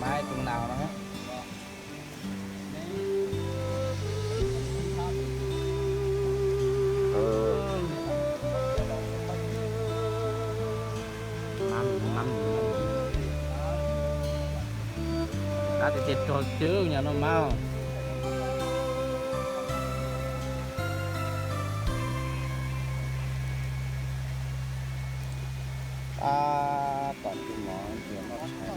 Ai tus nas no. Tab tiag tiag rog cwb nyab no mas. Tab tom tus mov ntsia noj tshais.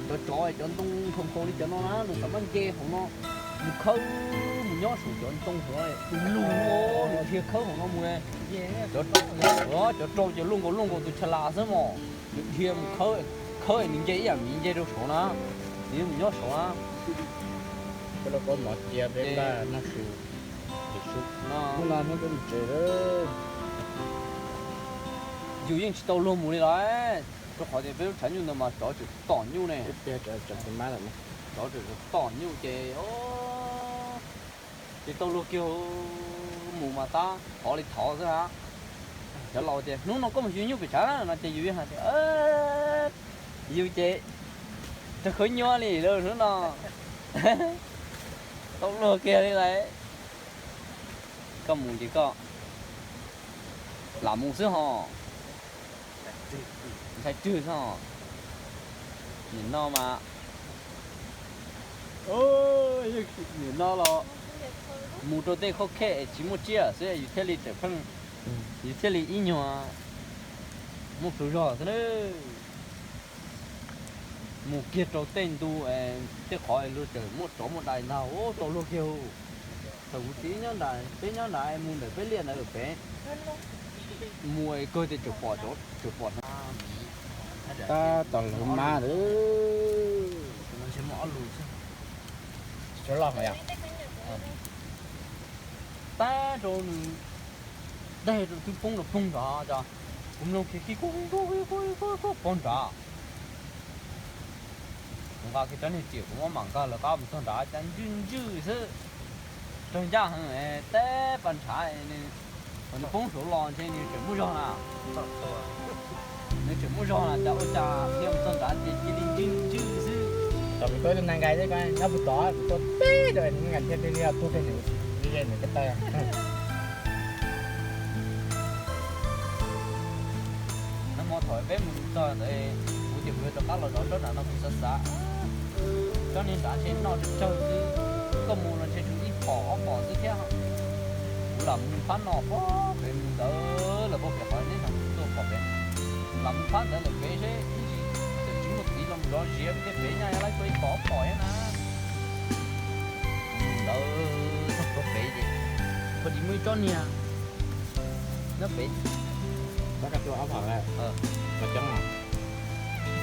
Cov tsov cov ntoo nkaus nkaus li cov no na nws xav maj nce hauv no, mus khawb mus nyob saum cov ntoo hauv du lug, nws dhia khawb hauv no mus. Cov rau cov luaj nkaus luaj nkaus tus chas las xwb mos, nws dhia mus khawb, khawb nws nce ib yam miv nce rau saud na, nws mus nyob saud na. Coj loo kaub mov cia peb npaj noj su, hnub no hnub peb mus tsev lawm. Yus yeej tsis tau luag mus li los, rau qhov tias peb lub tshav nyuj ntawd mas tsov tseem tom nyuj ne. Tsov tseem tom nyuj ces tsis tau luag kiag mus mas tab thov li thov xwb na. Cov laus tias hnub no koj mus xyuas nyuj pem tshav no ces yus yeej hais tias yus ces raws khawb nyuaj li lawm hnub no. Tau luag kiag li lawm. Koj mus ces koj lam mus xwb ho. Ntshai twg xwb ho. Nim no mas, nim no los mus rau tej khauj khej es tsis muaj tsiaj xwb yus thiaj li tseem pheej, yus thiaj li ib nyuag muaj plhus zog xwb na. Mus kiag rau tej ntu, tej qhov luag tseem muaj tsov muaj dais ntag, tau luag kiag. Thaum kuv txiv nyob nram, peb nyob nram mus ntawm peb liaj ntawd pem, mus kawg tias tseem pom, tseem pom. Tab tom lawv mab lawm. Tab rau nws, tab rau twb poob rau poob nrad, kuv mloog kiag kib kub kub kub kub poob nrad. Kuv nqa kiag rab niag riam kuv muab mam nkag lawv qab mus txog nrad cas ntswj ntswj xwb. Raug ncaj heev, teb pas ntshav, nws poob saud los ntshe nws tseem muaj zog na. Nws tseem muaj zog na cas ua cas dhia mus txog nrad ces cia li ntswj ntswj xwb. Tom kuv tuaj nag nkais xwb, nyob puag tod kuv tuaj teb rau nag nkais thiaj li tuag kiag nws, nws ko taw. Nag hmo thaum peb mus txog ntawd, kuv tias kuv yuav rov qab los zov tsob nram no kuv xav xav, tsob niag nrad ntshe noj tsawg tsawg xwb, koj mus los ntshe tshuav ib phom ob phom xwb thiab. Kuv lam mus phab no pob pem mus ntawd lawm pob pem qhov neb no tuaj pom pem, lam mus phab ntawd lawm pem seb ib ntsis txawm tsis muaj txiv los zov ziav tej pem nyaj yuav laib tuaj ib phom ob phom thiab na. Mus ntawd txog pem ces pheej tsis muaj ib tsob niag nyob pem.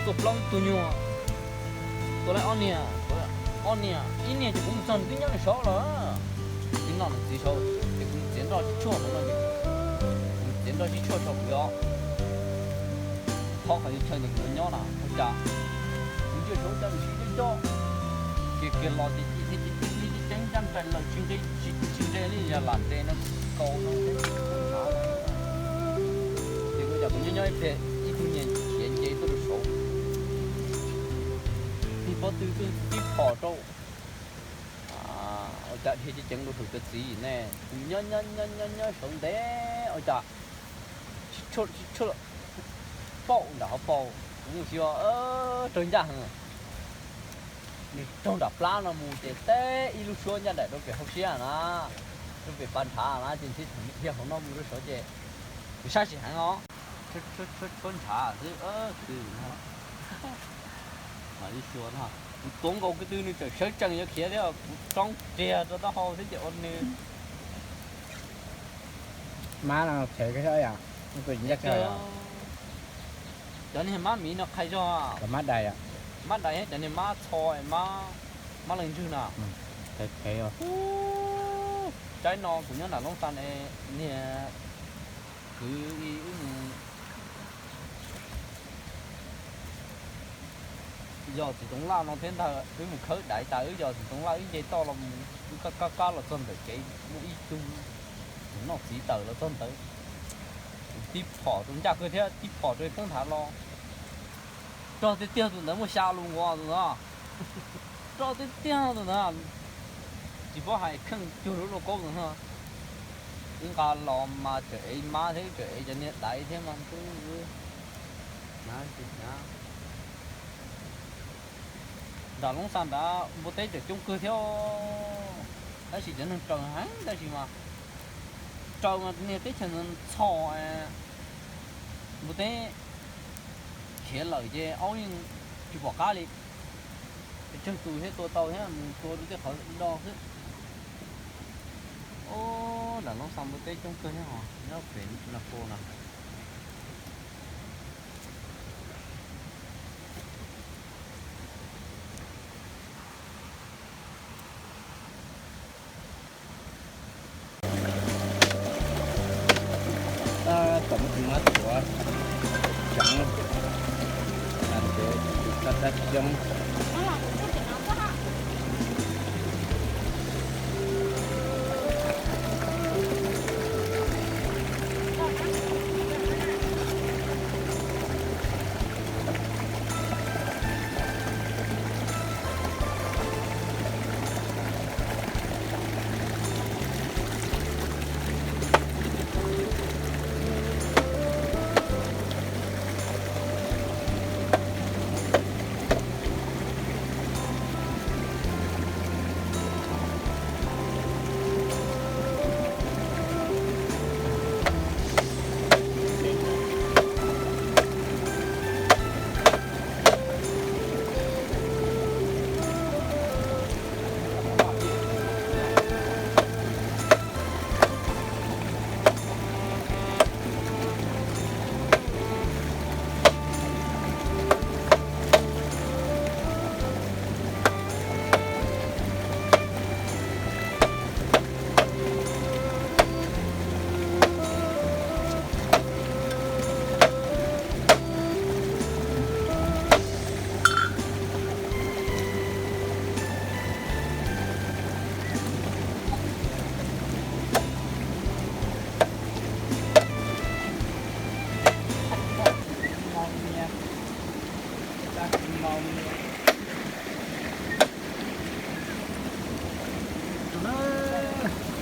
Tuaj plaub tug nyuag, tuaj laib ob niag, ob niag, ib niag ces kuv mus txog nws twb nyob saud lawm. Twb noj nws txiv saud ces kuv mus txiav nroj tsib tshuaj no, kuv mus txiav nroj tsib tshuaj tso kuv os. Thaub qhov chaw ntawd kuv yuav nyob na ua cas kuv ntsia saud cas nws sib cog cog, kiag kiag los ces ci thiab ci tib tib ceeb ncaj nraim lawm, tsis nqe li yog lam nres no kaus no thiab. Ces ua cas kuv nyob nyob ib pliag ib tug niag khiav nce tuaj rau saud, tig pob tw tuaj tib phom rau. Ua cas dhia ceev ceev rau saum cov txiv ne, kuv nyob nyob nyob nyob saud ntev ua cas paum nram hauv paus, kuv mus xyuas raug ncaj heev. Nws raug nram plab no mus ces teb ib lub suab ncaj nraim rau pem hauv siab na, rau pem pas ntshav na ces ntshe thaum nws dhia hauv no mus rau saud ces nws sab sim heev os. Tshuab ntshav xwb kwv no. Mam li xyuas no, kuv tuav nkaus ko tw nws tseem sawv tsees yuav khiav thiab kuv roob riag rau taub hau thiab ces ua nws. Mab no chev kawg thiab yom, ncaj kawg. Cov niag mab miv no qhais zog, mab dais, mab dais thiab cov niag mab txho, mab leej ntswg no. Tsaib no kuv nyob nram Loob Xas es niag kwv wb mus yos txiv toov laj no thiab ntag, wb mus khawb daiv tas wb yos txiv toov laj wb nce toj los mus, wb qab qab qab los txog ntawm kev muaj ib tug noj txiv tawm los txog ntawd. Kuv tib phom rau ncaj kawg thiab tib phom rau poob nthav los. Rog tiag tiag tus ntawd muaj xya lus nkuas tus ntawd. Rog tiag tiag tus ntawd. Tsis paub hais kheej cuag lub lauj kaub tus no. Ib nqa los mas tseem ev mab thiab tseem ev cov niag daiv thiab mas ntuj. Nram Loob Xas nrad npua teb tseem coob kawg thiab. Tab sis cov neeg raws heev tab sis mas raws mas niag teb chaws ntxhov npua teb khiav lawm ces aub yeej tsis pom qab li. Pes tsawg tus thiab tua tau thiab mus tua rau tej qhov do xwb. Nram Loob Xas npua teb coob kawg thiab hos nyob pem Las Pos no. Tab tom muab tus mab tuav tseev, ces tus kab dab xyoob.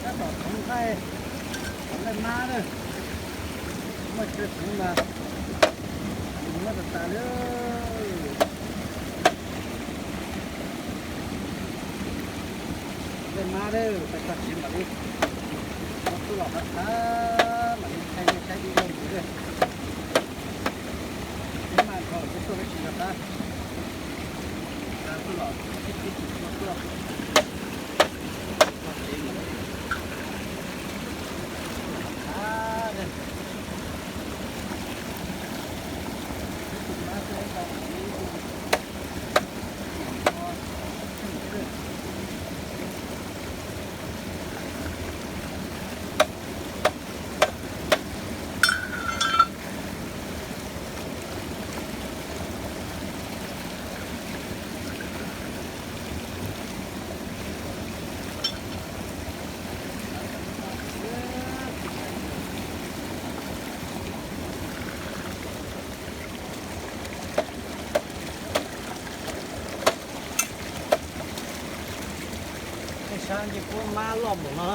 Tab tom thov nqaij, thov nqaij mab na, muaj chaw seev mas muab tas tas li. Nqaij mab na, tag tag siav mam li muab tuaj los qab qab mam li thaij nej saib video ntxiv na. Peb mas nrog peb tuaj tab sis nrog qab, tuaj los tib tib tib tsis tshua tuaj. Tej sab ncej puab mab loj npaum no.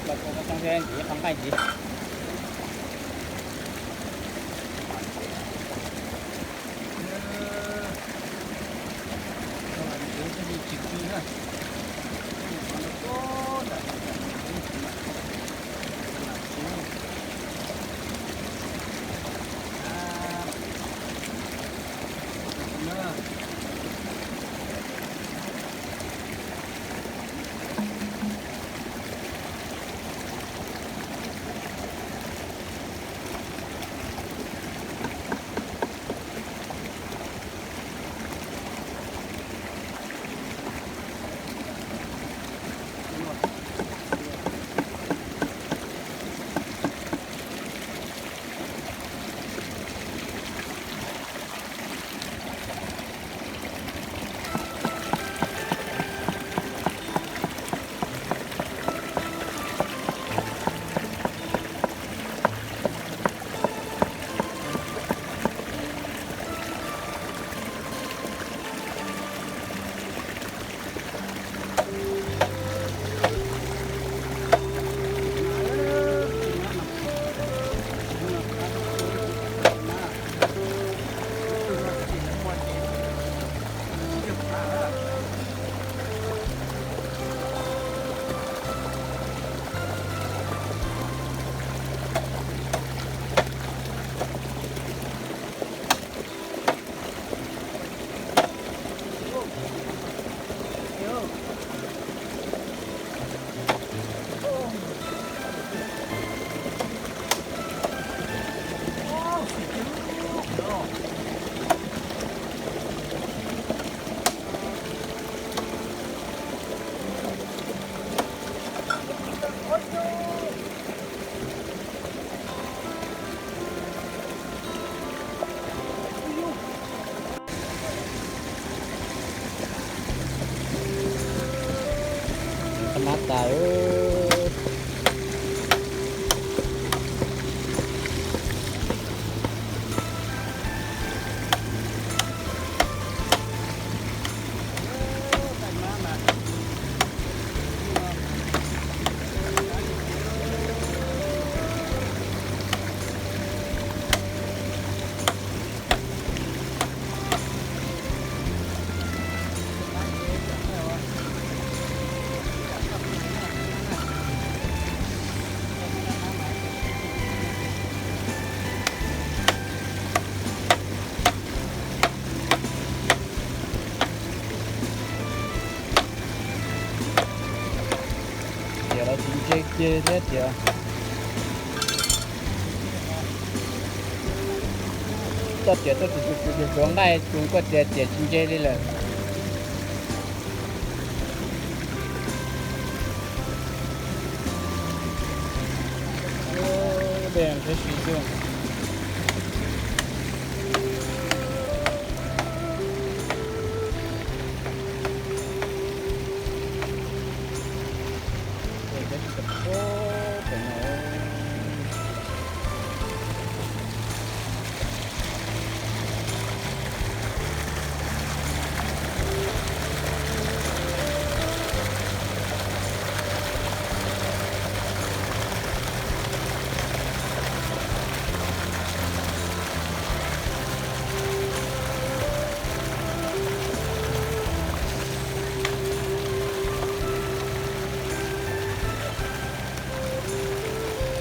Los tau tau ntxiv qhov nqaij ntxiv. Tsis pw na. tas. Tias lawv tsis ntse kiag thiab tias txoj tiam tuaj tsuav nqaij tsuav nkuaj tias tiam tsis ntse li lawm. Dej ntshe siv xwb.